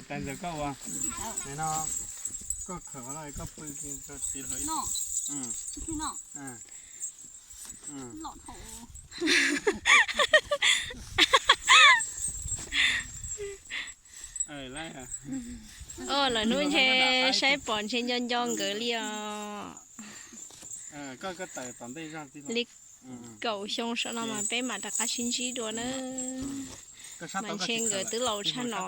Tais ntxawm koj ua, no, koj khawm no koj pw rau txiv hluas. Lawm hnub ntshe saib pom ntshe nco nco nkawd li os. Li kaum xyoo saum no mas peb mam rov qab sib ntsib dua na. Mas ntshe nkawd twb laus tshaj no.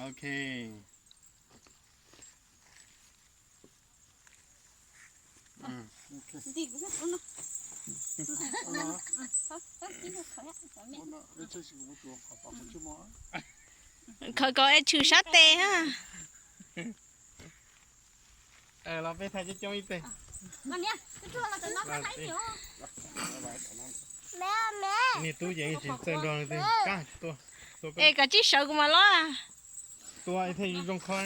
Ok. Khawv koob es tshwm sab tes ha. Los peb thaij coob coob ib teg. Niag tub ces tsis txawj nrog leej twg kaj tuaj. Es koj tsij sawv kuv mam los. Tua thiaj zoo zoo kho.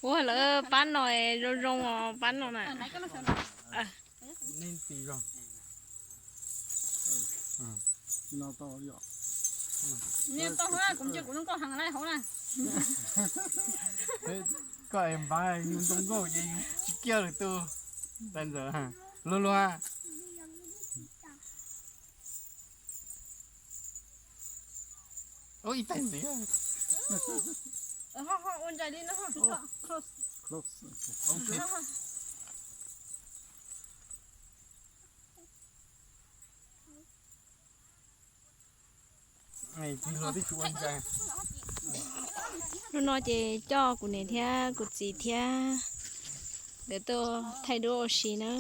Ua lawv pab no zoo zoo os, pab no na. Koj es npav yus zoo nkauj ces yus tsis kiag lwm tus. Tais ntxawm, luag luag. Ib tais ntxiv. Hnub no ces coj kuv niam thiab kuv txiv thiab nkawd tuaj thaij duab ua si na.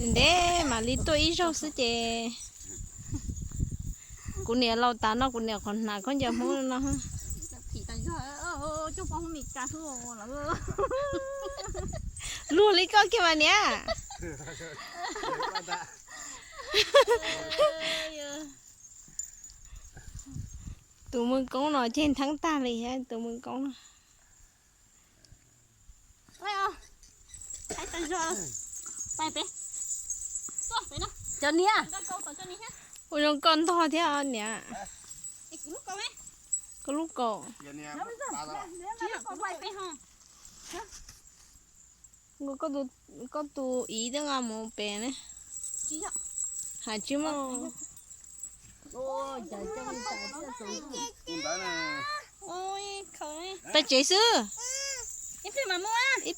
Ntev mam li tuaj ib zaug xwb ces kuv niam laus tas no kuv niam qhov hnav khaub ncaws Hmoob no. Luag li koj kiag mas niam. Tus mus koob no ceg ntheeb tag li thiab tus mus koob no. Cov niam, ua zoo koj ntog thiab niam. Koj lub kaum. Koj tus iv twb nqa mus pem ne. Hais tsis muaj. Peb tsev xwb. Ib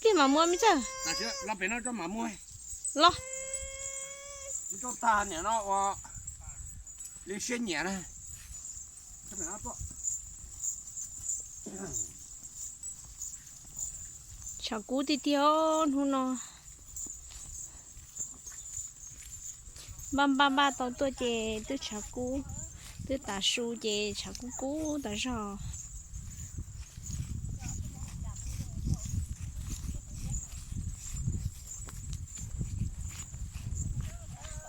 pliag mam muab me txawg. Los. Tshav kub tiag tiag hnub no. Npaj npaj npaj tau tuaj ces twb tshav kub, twb tav su ces tshav kub kub tas zog.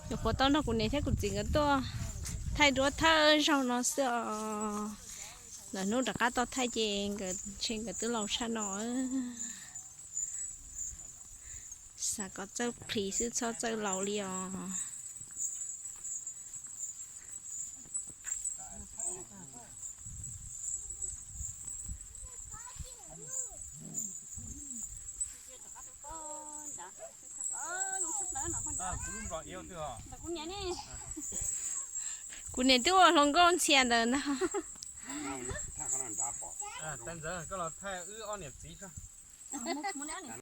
Nyuam qhuav tau nrog kuv niam thiab kuv txiv nkawd tuaj thaij duab thawj zaug no xwb os. Lwm hnub rov qab tau thaij ces nkawd ntshe nkawd twb laus tshaj no. Xav kom txawj plhis xwb txhob txawj laus li os. Kuv niam twb ua hluas nkauj ntxhia ntawd ntag. Tais ntxawm, koj los thaij wb ob niam txiv tso.